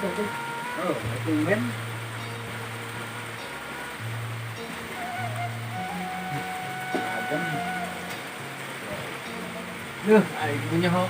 Oh, tumben. Agam. Duh, aing punya ho,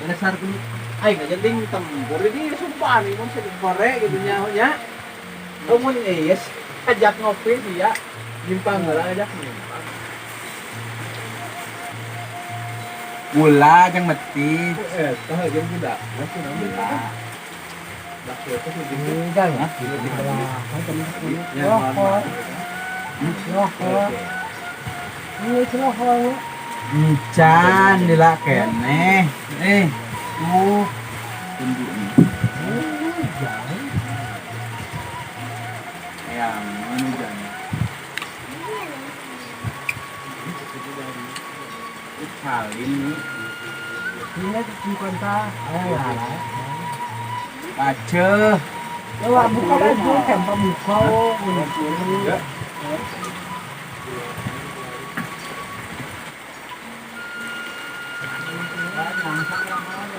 dasar punya. Aing aja ding tempur ini sumpah nih mun gore gitu nya nya. Mun geus ajak ngopi dia nyimpang heula ajak nyimpang. Gula jeung meti. Tah jeung budak. Gula. Enggak. Rokok. Rokok. Iya, rokok. Encan dilak keneh. Tunggu nih. Yang mana jan? Salin nih. Ini bukan ta. Ayo lah. Pace. Wah, buka baju, tempat buka.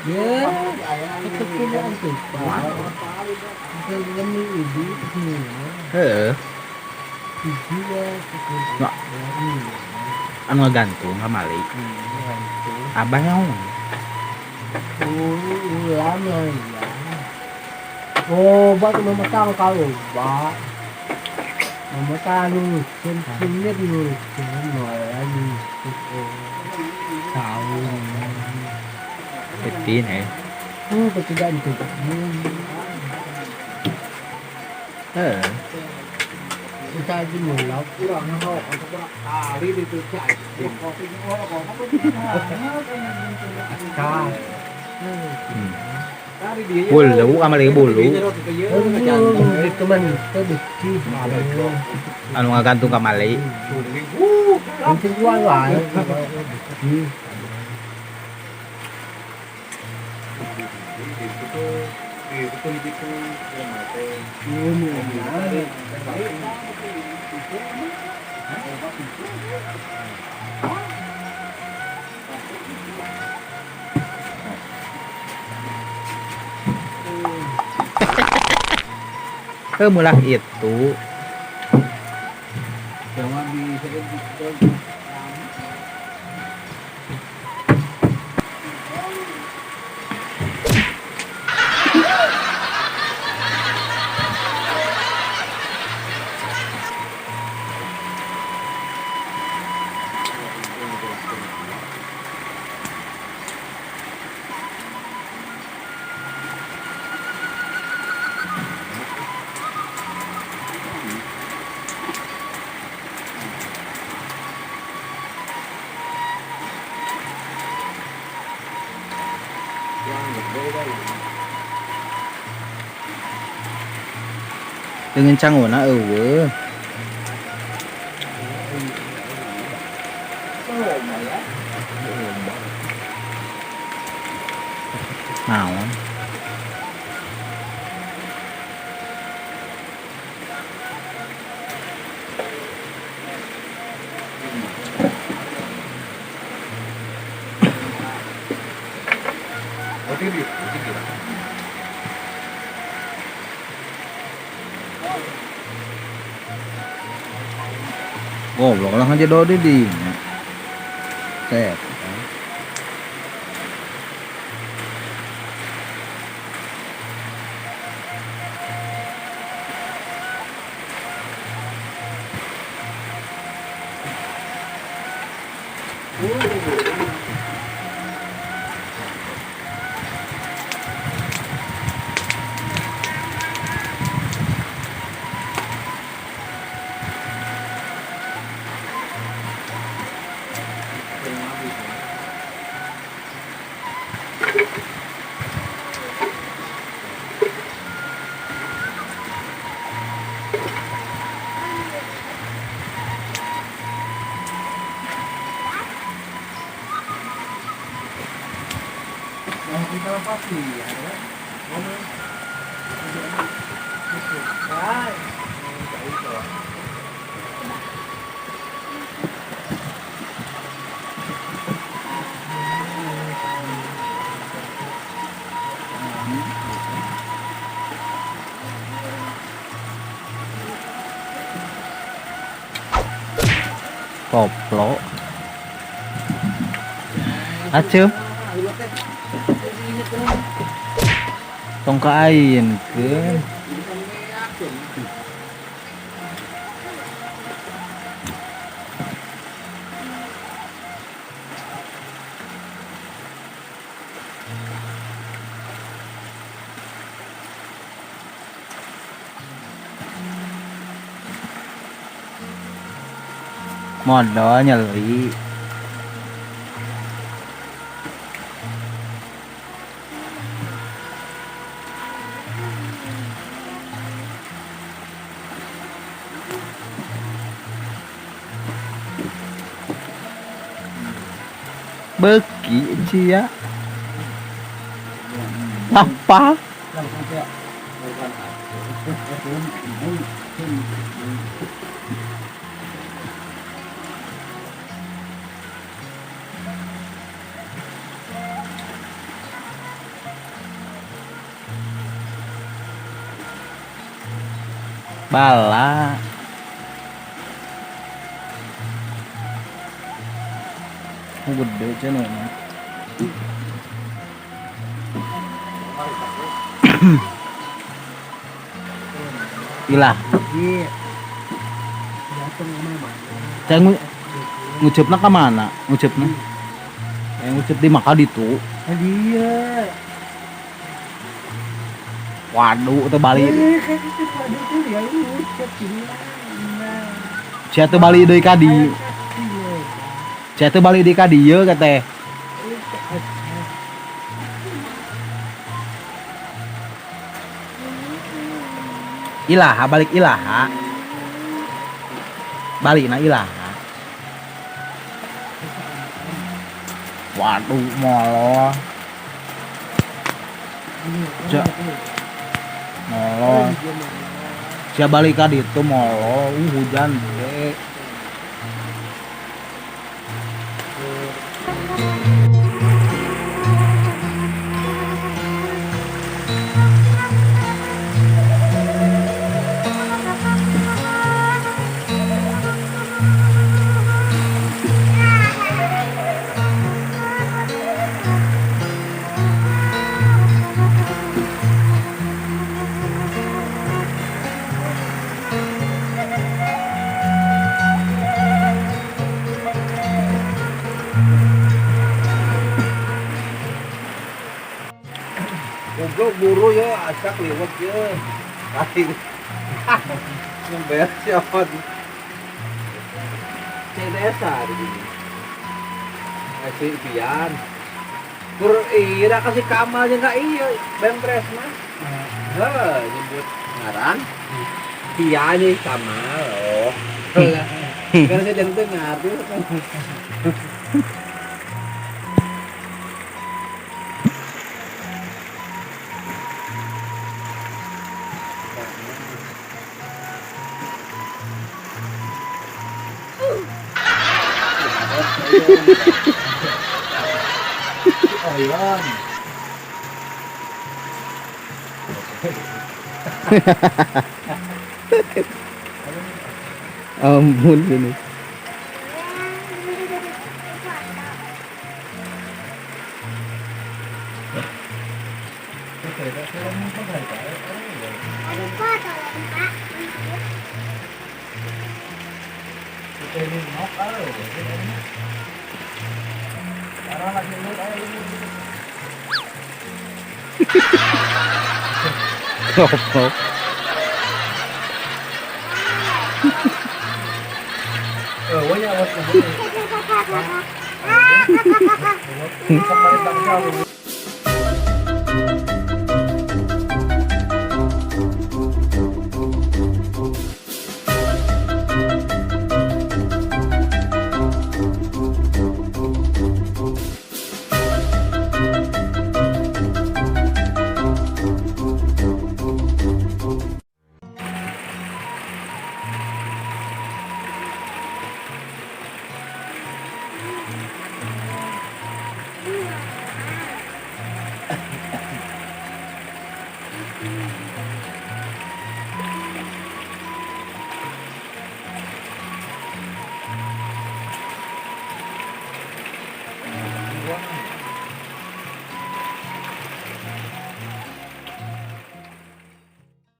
Ya, itu punya itu. Heeh. Nggak. Anu ngagantung kamali. Abah yang Ulam ya. Oh, batu mama tahu kalau ba. Mama tahu sen dulu sen lagi. Tahu. Betin eh. Oh, ketiga itu. Heeh. Kita aja mulai. Urang ho, ari di cai. Kopi Kah. Bulu kamali bulu. Teman itu beki. Anu ngagantung kamali. Nanti gua lah. Beki. Heuh mulah itu. Jangan di Dengan canguna eueuh. Naon? Goblok lah aja do di. Set. Koplo. Aceup. Tong kaainkeun. Modal nyeri. Beki cia. Apa? Bala. Gede cenah. Ilah. Saya ngucapna ke mana? Ngucapna? Yang ngucap di maka ditu. Dia. Waduh, teu bali. Sia teu bali deui ka di. Sia teu bali deui ka dieu ka teh. Ilaha balik ilaha. Balikna ilaha. Waduh, molor. Cak. Molor. Sia balik ka ditu molor, hujan ge. Goblok buru ya, acak lewat ya. Kali. Ngember siapa tuh? CDS hari ini. Kasih pian. Pur iya kasih kamalnya enggak iya, bempres mah. Heh, nyebut ngaran. Pian nih kamal. Oh. Karena saya jangan dengar tuh. Ayam. Ampun ini. Goblok. Oh,